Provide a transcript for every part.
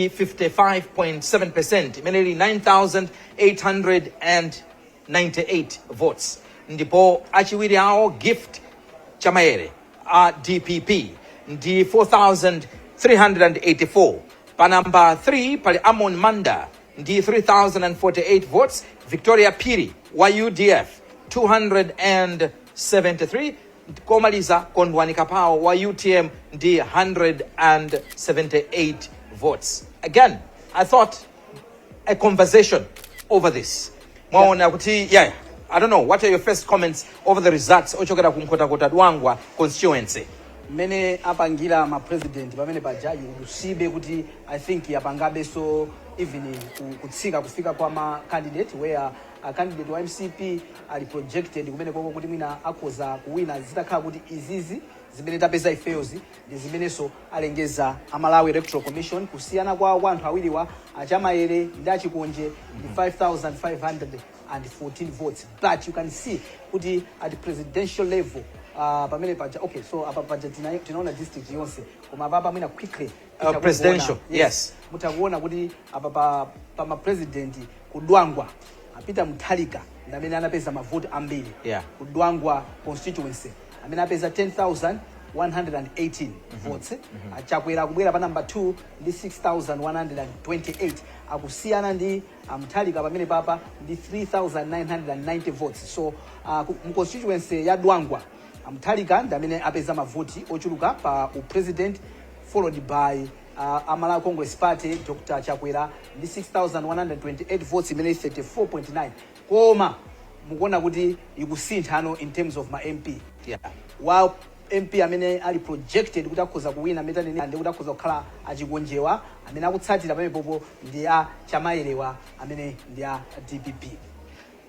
55.7%, imene ili 9898 votes, ndipo achiwiri awo Gift Chamayere a DPP ndi 4384. Pa namba 3 pali Amon Manda ndi 3048 votes, Victoria Phiri wa UDF 273, komaliza Kondwani Kapao wa UTM ndi 178 votes. Again, I thought a conversation over this. Mwaona kuti, yeah, I don't know, what are your first comments over the results ochokera ku Nkhotakota Dwangwa constituency? Mmene apangira ma president pamene paja, you would see kuti I think yapangabenso even kutsika kufika kwa ma candidate, where a candidate wa MCP ali projected kumene koko kuti mwina akhoza kuwina, zitakhala kuti izizi zimene tapeza ifeyozi ndi zimenenso alengeza a Malawi Electoral Commission. Kusiyana kwawo kwa anthu awiriwa, aChamayere ndi aChikonje, ndi 5514 votes, but you can see kuti at presidential level, pamene paja, okay, so apa paja tinaona district yonse, koma apapa mwina quickly Presidential, yes. Mutakuona kuti apa pa ma president kuDwangwa, aPeter Mutharika ndi amene anapeza mavoti ambiri kuDwangwa constituency, amene apeza 10,118 votes. AChakwera akubwera pa number 2 ndi 6128, akusiyana ndi aMutharika pamene papa ndi 3990 votes. So mu constituency ya Dwangwa, aMutharika ndi amene apeza mavoti ochuluka pa upresident, followed by aMalawi Congress Party, Dr Chakwera, ndi 6128 votes, imene 34.9. Koma mukuona kuti ikusinthano in terms of ma MP wa MP amene ali projected kuti akhoza kuwina, amene tanene ndi kuti akhoza kukhala aChikonjewa, amene akutsatira pamenepopo ndi a Chamayerewa, amene ndi a DPP.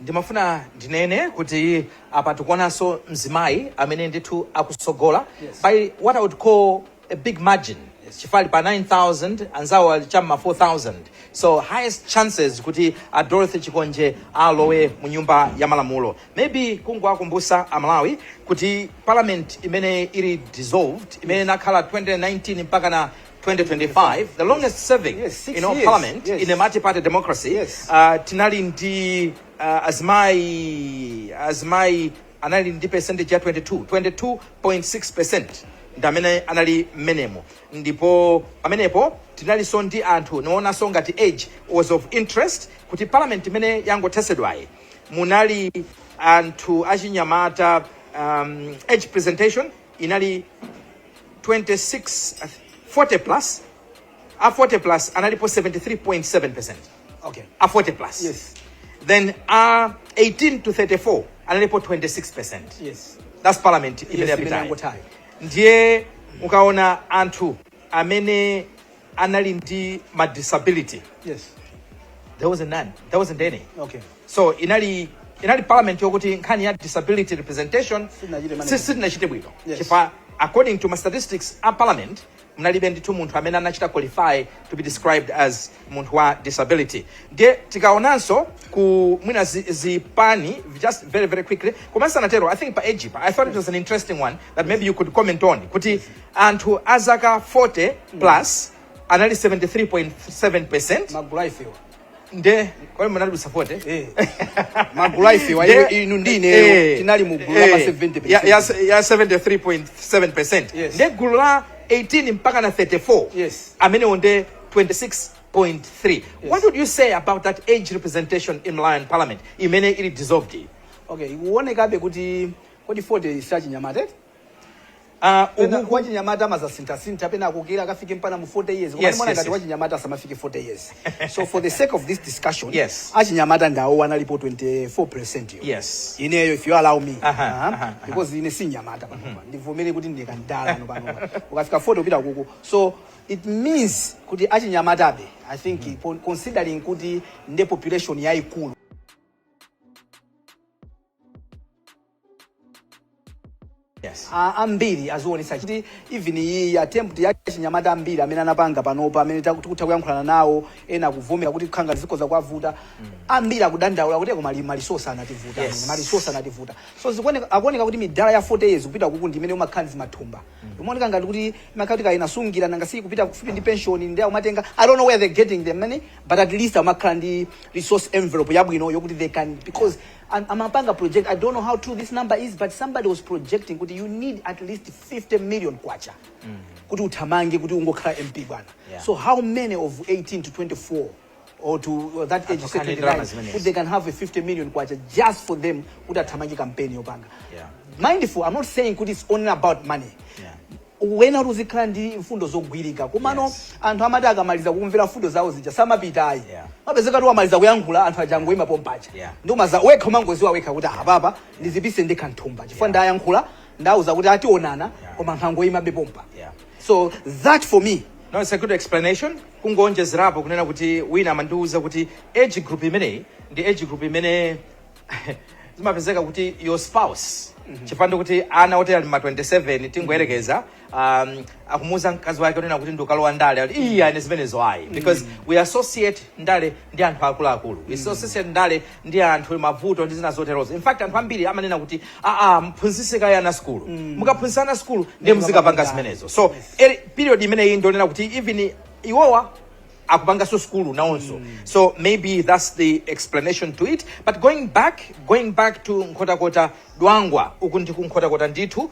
Ndimafuna ndinene kuti apa tikuonanso mzimayi amene ndithu akusogola by what I would call a big margin, chifukwa ali pa 9000, anzawo ali cham'ma 4000, so highest chances kuti a Dorothy Chikonje alowe mu Nyumba ya Malamulo. Maybe kungowakumbutsa Amalawi kuti parliament imene ili dissolved, imene inakhala 2019 mpaka na 2025, the longest serving Yes, 6 you years. Parliament in a multi-party democracy, tinali ndi azimayi anali ndi percentage ya 22 22.6% ndi amene anali mmenemo. Ndipo pamenepo tinalinso ndi anthu, niwonanso ngati age was of interest, kuti parliament imene yangothesedwayi munali anthu achinyamata, age presentation inali 26, 40 plus, a 40 plus analipo 73.7%. A 40 plus. Then a 18 to 34 analipo 26%. That's parliament imene imene yapitayo. Yangothayo. Ndiye ukaona anthu amene anali ndi ma disability, there wasn't none, there wasn't any. So inali parliament yokuti nkhani ya disability representation Sitinachite management. Sitinachite bwino, chifukwa according to ma statistics a parliament, munalibe ndithu munthu amene anachita qualify to be described as munthu wa disability. Ndiye tikaonanso ku mwina zipani, just very very quickly, koma sanatero, I think pa age pa, I thought it was an interesting one that maybe you could comment on, kuti anthu azaka 40 plus anali 73.7%. Magulu aifewa. Nde kwali munali 40. Eh, magulu aifewa. Inu ndi ineyo tinali mu gulu la pa 70%. Ya 73.7%. Nde gulu la 18 mpaka na 34, amenewo nde 26.3. What would you say about that age representation in Malawian parliament imene ili dissolved iyi? Okay, ikuonekabe kuti, kodi 40 sachinyamata? Pena wachinyamata amazasinthasintha, pena akukira akafike mpana mu 40 years. Koma ndimona ngati wachinyamata asamafike 40 years. So for the sake of this discussion, achinyamata ndawo analipo 24% yo. Ineyo, if you allow me, because ine si nyamata panopa, ndivomere kuti ndine kandala ano panopa. Ukafika 40 upita kuku, so it means kuti achinyamatabe, I think, considering kuti nde population yayikulu Ambiri azionesa kuti even iyi attempt ya chinyamata ambiri amene anapanga panopa, amene tikutha kuyankhulana nawo, ena akuvomera kuti khanga zikhoza kuwavuta. Ambiri akudandaula kuti koma ma resource anativuta. Ma resource anativuta. So zikuoneka, akuoneka kuti midala ya 40 years kupita kuku ndi imene umakhala ndi zimathumba. Imaoneka ngati kuti imakhala kuti kayinasungira nanga si kupita kufupi ndi pension, ndi akumatenga. I don't know where they're getting the money, but at least amakhala ndi resource envelope yabwino yokuti they can, because amapanga project. I don't know how true this number is, but somebody was projecting kuti you need at least 50 million kwacha kuti uthamange, kuti ungokhala MP, bwana. So how many of 18 to 24 or to or that age, say Anthu akhale ndalama 29, zimenezi. kuti they can have a 50 million kwacha just for them kuti athamange campaign yopanga? Mindful, I'm not saying kuti it's only about money. Wena kuti uzikhala ndi mfundo zogwirika, komano anthu amati akamaliza kumvera mfundo zawo zija samapita ayi. Mapezeka kuti wamaliza kuyankhula, anthu aja angoyima pompacha. Ndi umaza wekha, umangoziwa wekha kuti apapa ndizipise ndekha nthumba chifukwa ndayankhula, ndauza kuti ationana, koma anthu angoyima bepompa. So that for me. No, it's a good explanation. Kungonjezerapo kunena kuti wina amandiwuza kuti age group imeneyi ndi age group imene zimapezeka kuti your spouse, chifukwa kuti ana oti ali ma 27, tingoyerekeza, akumuuza mkazi wake kunena kuti ndikalowa ndale, ati iya, ine zimenezo ayi, because we associate ndale ndi anthu akuluakulu, we associate ndale ndi anthu mavuto ndi zina zoterozo. In fact, anthu ambiri amanena kuti aa, mphunzitse kaya ana skulu, mukaphunzitsa ana skulu ndiye muzikapanga zimenezo. So period imeneyi ndionena kuti even iwowa akupanganso skulu nawonso. So maybe that's the explanation to it. But going back to Nkhotakota Dwangwa, uku ndi ku Nkhotakota ndithu,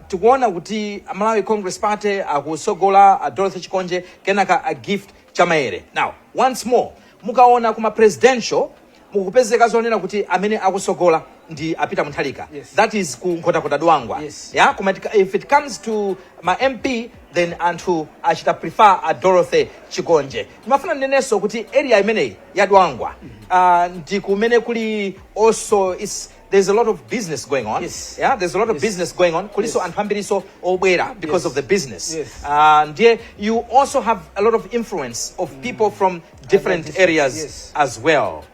tikuona kuti Malawi Congress Party akusogola a Dorothy Chikonje, kenaka a Gift Chamaere. Now once more, mukaona kuma presidential, mukupezeka zonena kuti amene akusogola ndi a Peter Mutharika. That is ku Nkhotakota Dwangwa. Yeah, koma if it comes to ma MP, then anthu achita prefer a Dorothy Chikonje. Ndimafuna ndinenenso kuti area imeneyi ya Dwangwa ndi kumene kuli also is there's a lot of business going on. Yeah, there's a lot of business going on. Kuliso anthu ambiriso obwera because of the business. Ndiye you also have a lot of influence of people from different districts, areas as well.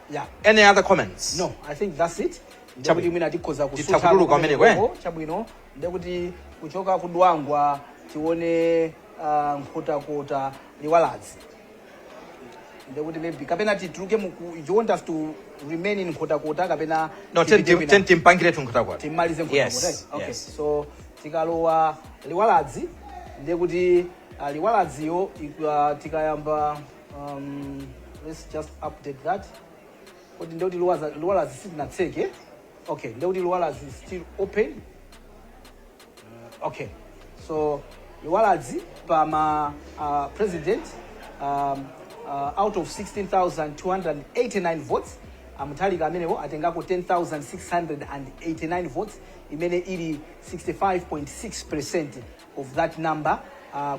Any other comments? No, I think that's it. Ndekuti Chabwino. mwina tikhoza Titha kutuluka kumeneko, eh? Chabwino, ndekuti kuchoka ku Dwangwa tione Nkhotakota Liwaladzi. Ndekuti maybe kapena tituluke you want us to remain in Nkhotakota kapena No, tipite kwina? Ten timpangire tuNkhotakota. Timalize Nkhotakota? Yes. Okay. Yes. So tikalowa Liwaladzi, ndekuti Liwaladziyo tikayamba, let's just update that kuti ndekuti Liwaladzi sitinatseke. Okay, ndekuti Liwaladzi is still open. Okay, so Liwaladzi pama president, out of 16,289 votes, a Mutharika amenewo atengako 10,689 votes, imene ili 65.6% of that number.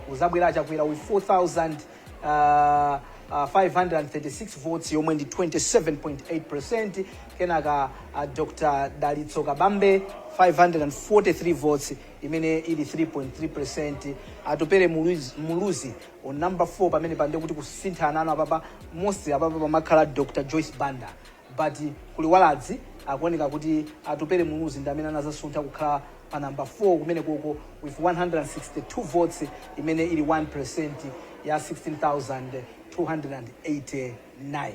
Kuzabwera Chakwera with 4,000 536 votes, yomwe ndi 27.8%. Kenaka Dr Dalitso Kabambe 543 votes, imene ili 3.3%. Atupele Muluzi on number 4 pamene pande kuti kusinthana ano apapa. Most apapa pamakhala Dr Joyce Banda, but kuli Waladzi akuoneka kuti Atupele Muluzi ndi amene anazasuntha kukhala pa number 4 kumene koko with 162 votes, imene ili 1% ya 16,289.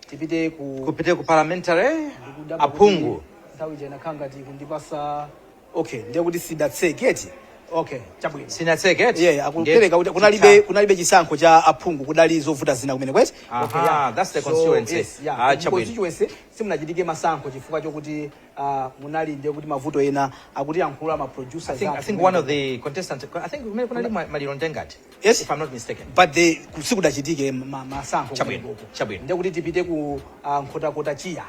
Tipite ku Kupite ku parliamentary. Ndikudabwa Aphungu. kuti nthawi ija inakhala ngati kundipasa. Okay, ndiye kuti sidatseke eti? Okay, chabwino. Sinatseke eti? Yeah, akupereka kuti kunalibe chisankho cha aphungu, kudali zovuta zina kumene kweti. Aha, that's the constituency. Yes, yeah. Ah, Ku chabwino. constituency simunachitike masankho chifukwa chokuti munali ndiye kuti mavuto ena akutiyankhula ma producers I athu think one of the contestants, I think kumene kunali Maliro Ndengati. Yes. If I'm not mistaken. But the sikudachitike masankho Chabwino, kumenekoko. chabwino. Ndiye kuti tipite ku Nkhotakota Chia,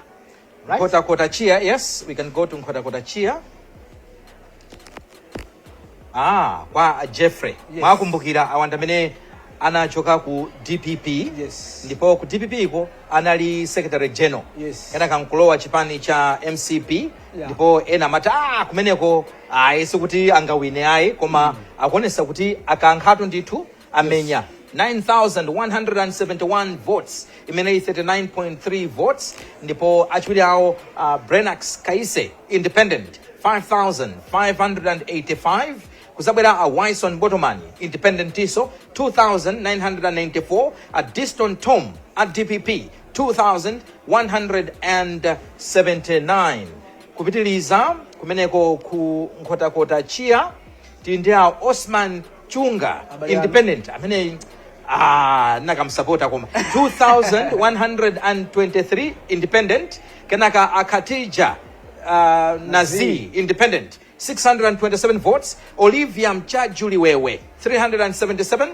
right? Nkhotakota Chia, yes, we can go to Nkhotakota Chia. Ah, kwa Jeffrey. Mwakumbukira awanda amene anachoka ku DPP. Ndipo ku DPP iko anali secretary general. Kenaka nkulowa chipani cha MCP. Ndipo ena amati ah, kumeneko ayi, sikuti angawine ayi, koma akuonesa kuti akankhatu ndithu amenya 9171 votes, imene 39.3 votes. Ndipo achiwiri awo, Brenax Kaise, independent, 5585. Kuzabwera a Wison Botomani, independent iso, 2994. A Diston Tom a DPP, 2179. Kupitiliza kumeneko ku Nkhotakota Chia, tili ndi a Osman Chunga, Abale anu. independent, amene nakamsapota koma 2123, independent. Kenaka a Khatija Nazi, independent, 627 votes. Olivia Mchajuliwewe, 377.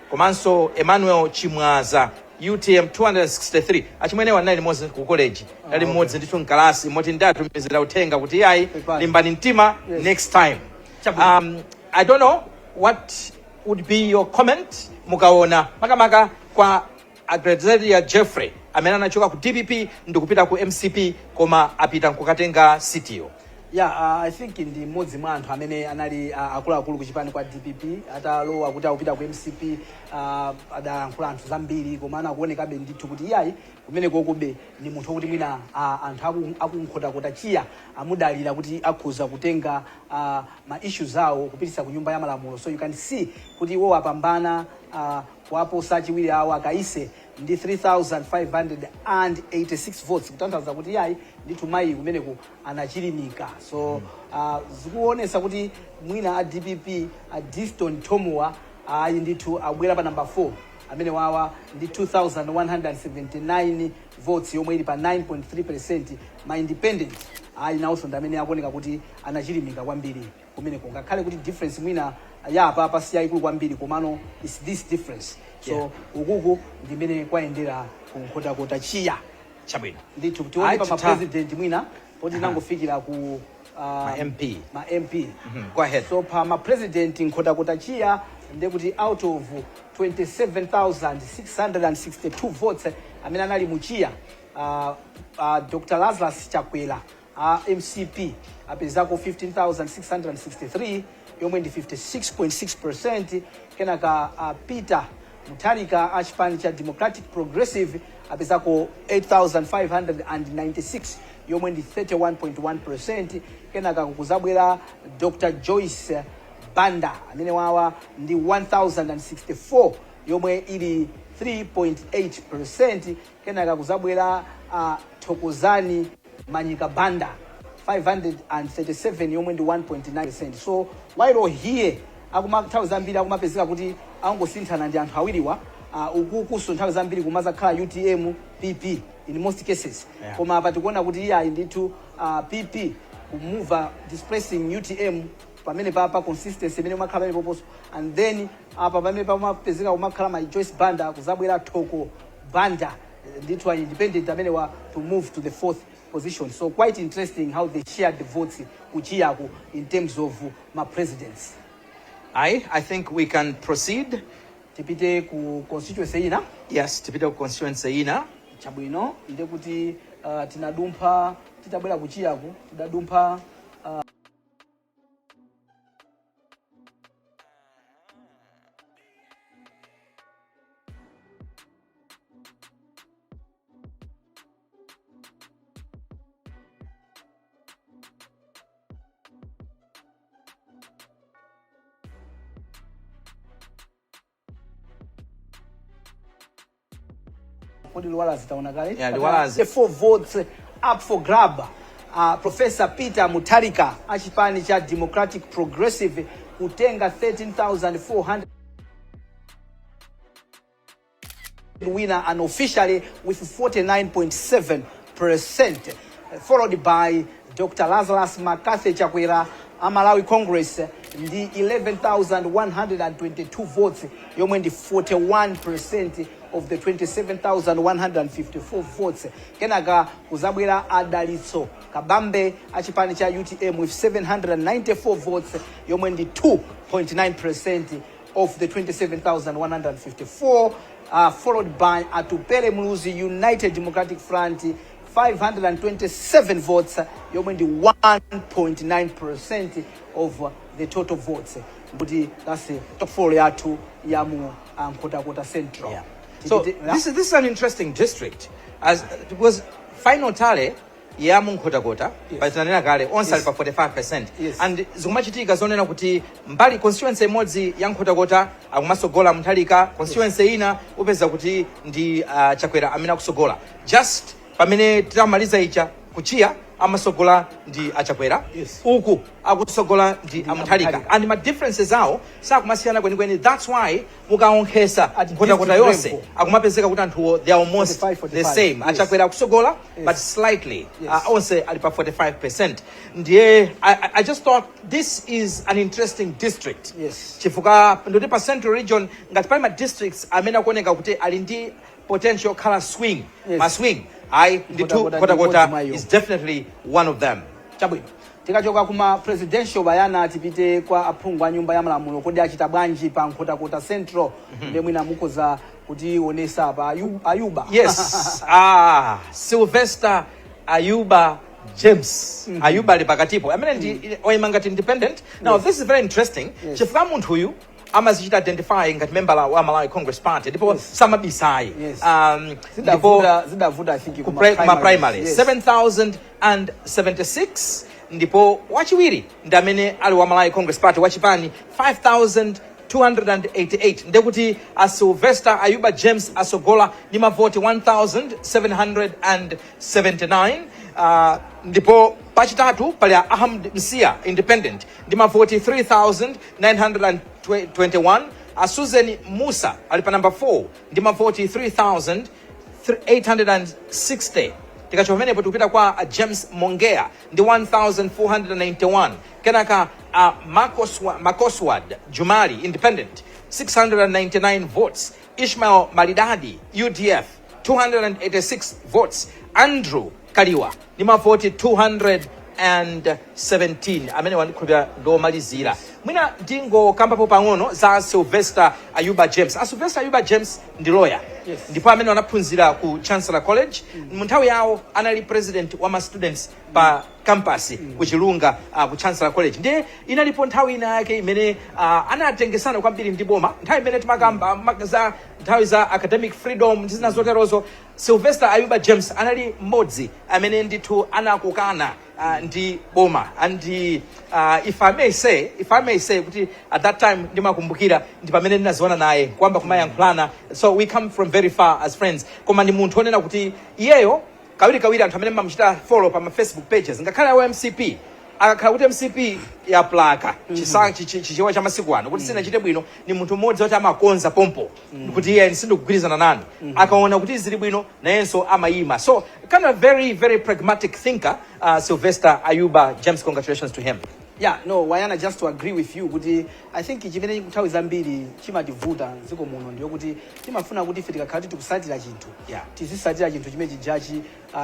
Komanso Emmanuel Chimwaza, UTM, 263. Achimwenewa nali limodzi ku college, nali mmodzi ndithu mkalasi, moti ndatumizira uthenga kuti yayi, Pepani. Limbani mtima, next time. Chabwino. I don't know what would be your comment mukaona makamaka kwa Grezelder Jeffrey amene anachoka ku DPP ndikupita ku MCP, koma apita nkukatenga sitiyo. Yeah, I think ndi mmodzi mwa anthu amene anali akuluakulu kuchipani kwa DPP. Atalowa kuti akupita ku MCP, adalankhula anthu zambiri, koma anakuonekabe ndithu kuti iyayi, kumeneko kube ni munthu wokuti mwina anthu akunkhotakota Chia amudalira kuti akhoza kutenga ma issues awo kupitisa ku Nyumba ya Malamulo. So you can see kuti iwo apambana kuwaposa achiwiri awo Akaise ndi 3586 votes, kutanthauza kuti yayi ndithu, mayi kumeneku anachilimika. So zikuonesa kuti mwina a DPP, a Diston Tomuwa, ayi ndithu, abwera pa number 4, amene wawa ndi 2179 votes, yomwe ili pa 9.3%. Ma independent, ayi, nawonso ndi amene akuoneka kuti anachilimika kwambiri kumeneko, ngakhale kuti difference mwina ya apapa si yayikulu kwambiri, komano is this difference. So ukuku ndimene kwayendera ku Nkhotakota Chia. Chabwino. Ndithu, tione Ayi, pa mapresident mwina, poti nangofikira ku Ma MP. Ma MP. Go ahead. So pa mapresident Nkhotakota Chia, ndekuti out of 27,662 votes amene anali muchiya, Dr Lazarus Chakwera a MCP apezako 15,663, yomwe ndi 56.6%. Kenaka Peter Mutharika a chipani cha Democratic Progressive apezako 8596, yomwe ndi 31.1%. Kenaka kukuzabwera Dr Joyce Banda, amene wawa ndi 1064, yomwe ili 3.8%. Kenaka kuzabwera Thokozani Manyika Banda, 537, yomwe ndi 1.9%. So while here akuma nthawi zambiri akumapezeka kuti angosinthana ndi anthu awiriwa, ukukuso nthawi zambiri kumazakhala UTM, PP in most cases. Koma apa tikuona kuti iyayi ndithu, PP kumuva displacing UTM pamene papa consistency imene umakhala pamene poposo, and then apa pamene pamapezeka kumakhala ma Joyce Banda, kuzabwera Thoko Banda, ndithu a independent amene wa to move to the fourth position. So quite interesting how they shared the votes kuchiyaku in terms of ma presidents. I think we can proceed. Tipite ku constituency ina. Yes, tipite ku constituency ina. Chabwino, ndekuti tinadumpha titabwera kuchiyaku, tidadumpha kodi Liwalazi taona kale? Yeah, Liwalazi. The four votes up for grab. Professor Peter Mutharika achipani cha Democratic Progressive kutenga 13,400, winner unofficially with 49.7%, followed by Dr. Lazarus McCarthy Chakwera a Malawi Congress ndi 11,122 votes, yomwe ndi 41% of the 27,154 votes. Kenaka kuzabwera Adalitso Kabambe achipani cha UTM with 794 votes, yomwe ndi 2.9% of the 27,154, followed by Atupele Muluzi, United Democratic Front, 527 votes, yomwe ndi 1.9% of the total votes. Kuti that's the top four yathu ya mu Nkhotakota Central. Yeah. So this is an interesting district, as because final tally Ya muNkhotakota, patinanena kale, onse ali pa 45. And zikumachitika zonena kuti mbali constituency imodzi ya Nkhotakota akumasogola Mutharika, constituency ina upeza kuti ndi Chakwera amene akusogola. Just pamene tamaliza icha kuchiya, amasogola ndi aChakwera, uku akusogola ndi aMutharika. Amutharika. And ma differences awo sakumasiyana kwenikweni. That's why mukaonkhesa At Nkhotakota district yonse, level, akumapezeka kuti anthuwo they are almost 45, the 45. same. Achakwera akusogola, but slightly. Onse ali pa 45. Ndiye I just thought this is an interesting district, chifukwa ndoti pa Central Region, ngati pali ma districts amene akuoneka kuti ali ndi potential yokhala swing, ma swing, ayi ndithu, Nkhotakota ndi Nkhotakota imodzi mwa iyo. is definitely one of them. Chabwino, tikachoka kuma presidential, Bayana, tipite kwa aphungu a Nyumba ya Malamulo. Kodi achita bwanji pa Nkhotakota Central? Ndi mwina mukhoza kutionesa pa Ayuba. Yes, ah, Sylvester Ayuba James. Ayuba ali pakatipo, amene ndi oyima ngati independent. Now, this is very interesting, chifukwa munthu uyu amazichita identify ngati membala wa Malawi Congress Party, ndipo samabisayi. Ndipo Zidavuta, I think, ku kuma kuma primary 7076, ndipo wachiwiri ndi amene ali wa Malawi Congress Party, wachipani, 5288. Ndekuti a Sylvester Ayuba James asogola ndi mavoti 1779. Ndipo pachitatu pali a Ahmed Msia, independent, ndi mavoti 3921. A Susan Musa ali pa number 4 ndi mavoti 3860. Tikachoka pamenepo tikupita kwa a James Mongea ndi 1491. Kenaka a Makoswad Jumali, independent, 699 votes. Ishmael Malidadi, UDF, 286 votes. Andrew Kaliwa ndi mavoti 217, amene wandikhulupira ndiomalizira. Mwina ndingokambapo pang'ono za Sylvester Ayuba James. A Sylvester Ayuba James ndi lawyer, ndipo amene anaphunzira ku Chancellor College. Mu nthawi yawo anali president wa ma students pa campus ku Chilunga, ku Chancellor College. Ndiye inalipo nthawi ina yake imene anatengesana kwambiri ndi boma, nthawi imene timakamba za nthawi za academic freedom ndi zina zoterozo. Sylvester Ayuba James anali mmodzi amene ndithu anakukana ndi boma. And if I may say kuti at that time, ndimakumbukira ndi pamene ndinaziona naye kwamba kumayankhulana, so we come from very far as friends. Koma ndi munthu onena kuti iyeyo kawirikawiri anthu amene mamuchita follow pa ma Facebook pages, ngakhale awo MCP, akakhala kuti MCP yaplaka Chichewa cha masiku ano kuti sinachite bwino, ni munthu mmodzi woti amakonza pompo kuti iye sindikugwirizana nanu. Akaona kuti zili bwino, nayenso amayima. So kind of very, very pragmatic thinker, Sylvester Ayuba James. Congratulations to him. Yeah, no, Wayana, just to agree with you kuti I think chimene nthawi zambiri chimativuta mdziko muno ndiyo kuti timafuna kuti ife tikakhala kuti tikusatira chinthu, tizisatira chinthu chimene chijachi,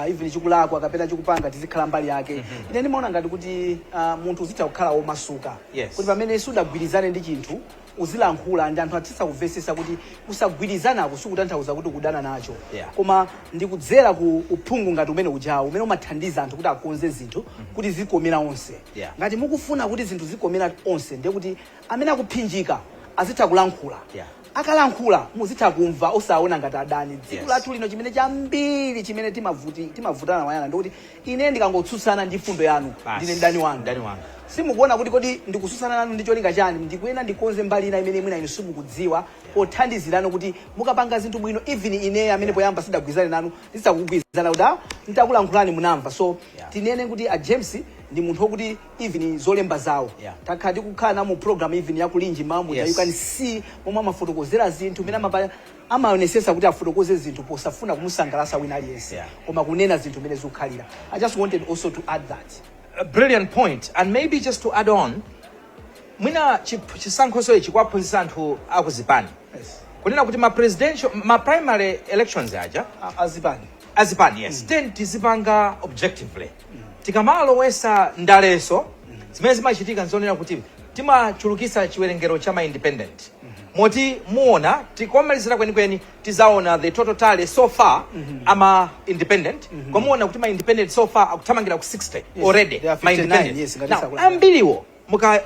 even chikulakwa kapena chikupanga, tizikhala mbali yake. Ine ndimaona ngati kuti munthu uzitha kukhala womasuka, kuti pamene sudagwirizane ndi chinthu uzilankhula ndi anthu atisa kumvesesa kuti kusagwirizanako sikutanthauza kuti kudana nacho, koma ndikudzera ku uphungu ngati umene ujawo umene umathandiza anthu kuti akonze zinthu kuti zikomera onse. Ngati mukufuna kuti zinthu zikomera onse, ndiye kuti amene akuphinjika azitha kulankhula. Akalankhula muzitha kumva, osaona ngati adani. Dziko lathu lino, chimene chambiri chimene timavutana, Wayana, ndikuti ine ndikangotsutsana ndi fundo yanu, Basi. ndine mdani wanu. Mdani wanga. Simukuona kuti kodi ndikutsutsana nanu ndi cholinga chani? Ndikuyena ndikonze mbali ina imene mwina inu simukudziwa, pothandizirano kuti mukapanga zinthu bwino, even ine amene poyamba sidagwirizane nanu ndisakugwirizana kuti ah, ntakulankhulani munamva. So tinene kuti a James ndi munthu wokuti even zolemba zawo, takhala tikukhala na mu program even yakulinji mamuja, you can see momwe amafotokozera zinthu, mmene amaonesesa kuti afotokoze zinthu posafuna kumusangalasa wina aliyense, koma kunena zinthu mmene zikukhalira. I just wanted also to add that. A brilliant point. And maybe just to add on, mwina chisankhoso ichi kwaphunzitsa anthu akuzipani kunena kuti ma presidential, ma primary elections aja azipani, azipani, yes, then tizipanga objectively. Tikamalowesa ndaleso, zimene zimachitika nzonena kuti timachulukisa chiwerengero cha ma independent, moti muona tikomalizira kwenikweni tizaona the total tally so far ama independent, kwamuona kuti ma independent so far akuthamangira ku 60 already. They are Ma 59, independent yes, ngati now sakula. Ambiriwo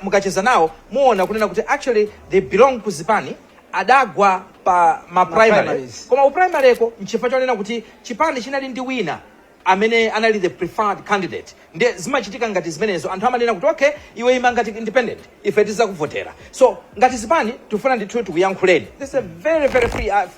mukacheza nawo muona kunena kuti actually they belong ku zipani, adagwa pa ma primary, primaries. Koma ku primaryko nchifukwa chonena kuti chipani chinali ndi wina. Amene anali the preferred candidate. Ndiye zimachitika ngati zimenezo, anthu amanena kuti, "Okay, iwe ima ngati independent, ife tizakuvotera." So ngati zipani tifuna ndithu tikuyankhuleni, this is a very very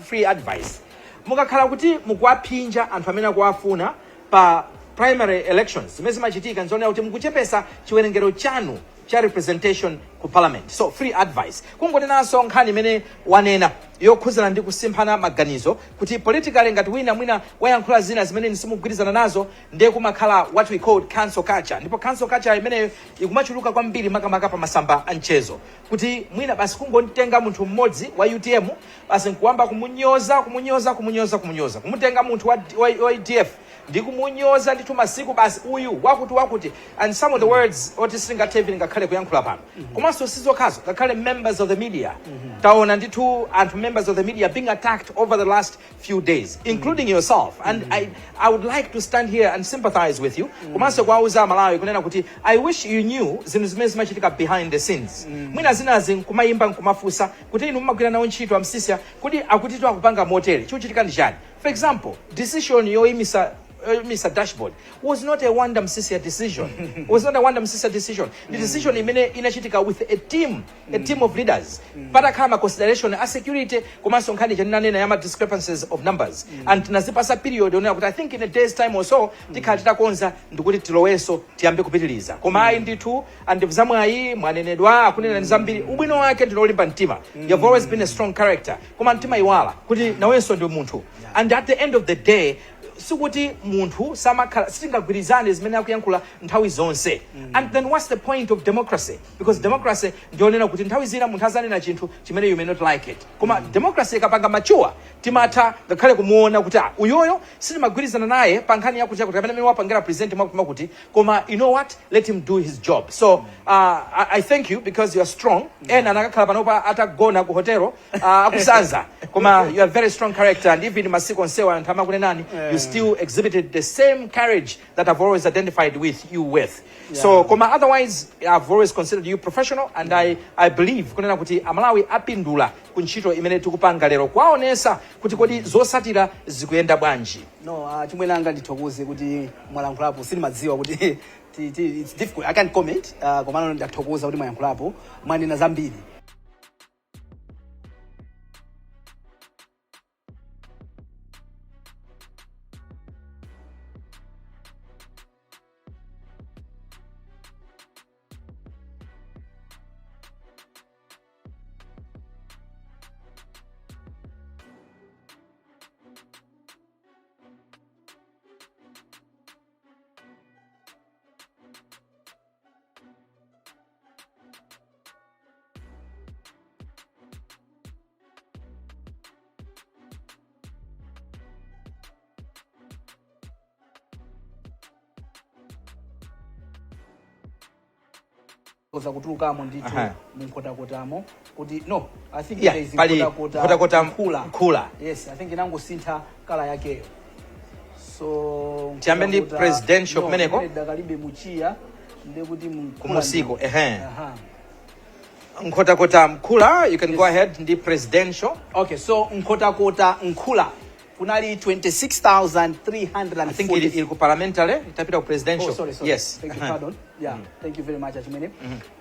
free advice. Mukakhala kuti mukuwaphinja anthu amene akuwafuna pa primary elections, zimene zimachitika nzoonera kuti mukuchepesa chiwerengero chanu cha representation ku parliament. So free advice, kungonenanso nkhani imene wanena yokhuzana ndi kusimphana maganizo, kuti politically ngati wina mwina wayankhula zina zimene simugwirizana nazo, ndiye kumakhala what we call cancel culture. Ndipo cancel culture imeneyo ikumachuluka kwambiri, makamaka pa masamba a mchezo, kuti mwina basi kungotenga munthu mmodzi wa UTM, basi nkuwamba kumunyoza, kumunyoza, kumunyoza, kumunyoza, kumutenga munthu wa UDF ndi kumunyoza ndithu masiku, basi uyu wakuti wakuti, and some of the words oti sitingathe even ngakhale kuyankhula pano. Komanso sizokhazo, ngakhale members of the media, taona ndithu anthu, members of the media, being attacked over the last few days, including yourself, and I would like to stand here and sympathize with you, komanso kuwauza Amalawi kunena kuti I wish you knew zinthu zimene zimachitika behind the scenes. Mwina zinazi nkumayimba nkumafunsa kuti inu mumagwira nawo ntchito a Msisya, kuti akutitu akupanga motere, chikuchitika ndi chani? For example, decision yoyimisa dashboard was not a Wanda Msisya decision, was not a Wanda Msisya decision. The decision imene inachitika with a team of leaders, patakhala ma consideration a security, komanso nkhani chaninanena ya ma discrepancies of numbers, and tinazipasa period yonena kuti I think in a day's time or so tikhala titakonza ndikuti tilowenso tiyambe kupitiliza. Koma ayi ndithu, and zamwayi mwanenedwa, akunena ndi zambiri. Ubwino wake ndinolimba mtima. You have always been a strong character, koma mtima iwala kuti nawenso ndi munthu, and at the end of the day sikuti munthu samakhala, sitingagwirizane zimene akuyankhula nthawi zonse. And then what's the point of democracy? Because democracy ndionena kuti nthawi zina munthu azanena chinthu chimene you may not like it, koma democracy ikapanga mature, timatha ngakhale kumuona kuti, ah, uyoyo sitimagwirizana naye pa nkhani yakuti yakuti kapena amene wapangira present mwakuti mwakuti, koma you know what, let him do his job. So I thank you because you are strong. Ena anakakhala panopa atagona ku hotelo, akusanza, koma you are very strong character, and even masiku onsewa anthu amakunenani, you still exhibited the same courage that I've always identified with you with. So koma otherwise I've always considered you professional, and I believe kunena kuti Amalawi apindula ku ntchito imene tikupanga lero, kwaonesa kuti kodi zosatira zikuyenda bwanji. No, chimwene anga, ndithokoze kuti mwalankhulapo. Sindimadziwa kuti it's difficult, I can't comment, komano ndathokoza kuti mwayankhulapo, mwanena zambiri. Za kutulukamo ndithu munkhotakotamo kuti, no, I think there is pali Nkhotakota Nkhotakota Nkhula. Nkhula. Yes, I think inangosintha colour yakeyo. So Tiyambe ndi Nkhotakota- presidential no, kumeneko? imene dakalibe muchiya, ndekuti munkhula. Kumusiko, ehe. Aha. Nkhotakota Mkhula, you can go ahead ndi presidential. Okay, so Nkhotakota Nkhula kunali 26,340. I think ili ku parliamentary, itapita ku presidential. Oh, sorry, sorry. Yes. Thank you, pardon. Yeah, thank you very much, achimwene.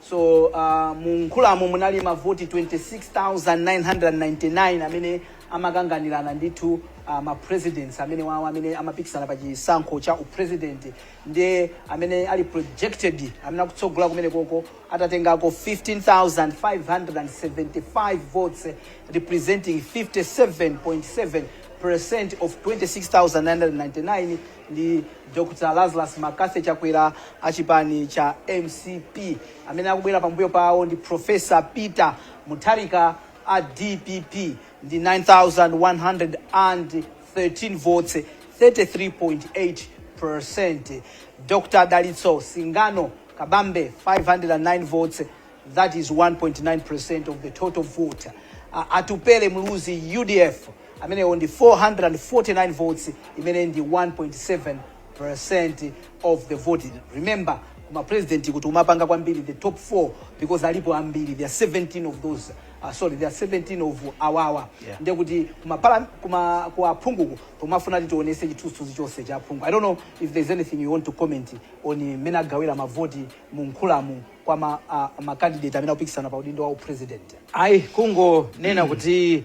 So, mu Nkhulamo munali mavoti 26,999 amene amakanganirana ndithu ma presidents amene wawo amene amapikisana pa chisankho cha upresident. Ndiye amene ali projected, amene akutsogola kumene koko atatengako 15,575 votes, representing 57.7 percent of 26,999, ndi Dr Lazarus McCarthy Chakwera achipani cha MCP. Amene akubwera pambuyo pawo ndi Professor Peter Mutharika a DPP ndi 9113 votes, 33.8 percent. Dr Dalitso Singano Kabambe, 509 votes, that is 1.9 percent of the total vote. Atupele Muluzi, UDF, amenewo ndi 449 votes, imene ndi 1.7 percent of the vote. Remember, Kuma president kuti umapanga kwambiri the top 4 because alipo ambiri. There are 17 of those, sorry, there are 17 of awawa. Ndiye kuti kumapala kuma ku aphunguku tumafuna kuti tionese chithunzithunzi chonse cha aphungu. I don't know if there's anything you want to comment on mmene agawira mavoti mu Nkhulamu kwa ma candidate amene akupikisana pa udindo wa president. Ayi, kungonena kuti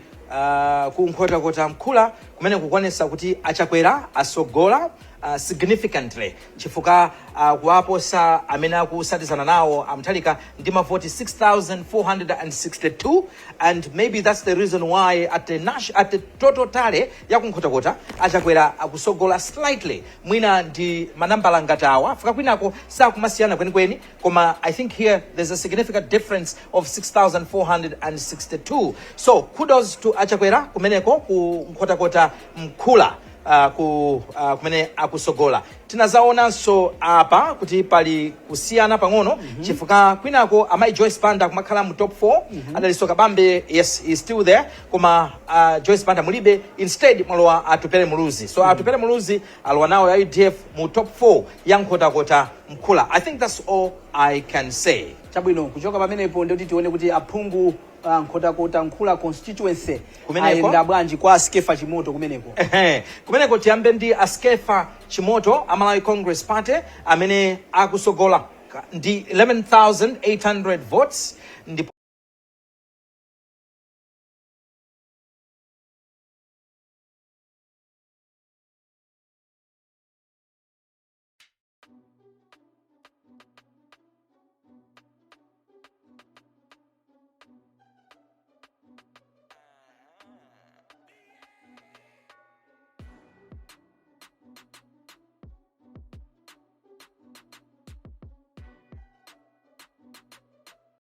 kuNkhotakota Mkhula kumene kukuonesa kuti aChakwera asogola significantly chifukwa kuwaposa amene akusatizana nawo aMutharika ndi mavoti 6462, and maybe that's the reason why at the total tally ya kuNkhotakota aChakwera akusogola slightly, mwina ndi manambala ngati awa fika kwinako sakumasiyana kwenikweni, koma I think here there's a significant difference of 6462. So kudos to aChakwera kumeneko ku Nkhotakota Mkhula, kumene akusogola. Tinazaonanso apa kuti pali kusiyana pang'ono chifukwa kwinako amayi Joyce Banda kumakhala mu top 4. A Dalitso Kabambe, yes, is still there, koma Joyce Banda mulibe. Instead mwalowa Atupele Muluzi. So Atupele Muluzi alowa nawo ya UDF mu top 4 ya Nkhotakota Mkhula. I think that's all I can say. Chabwino, kuchoka pamenepo ndikuti tione kuti aphungu Nkhotakota Nkhula constituency Kumeneko? ayenda bwanji kwa Skefa Chimoto kumeneko. Ehe, kumeneko tiyambe ndi aSkefa Chimoto, aMalawi Congress Party, amene akusogola ndi 11,800 votes ndipo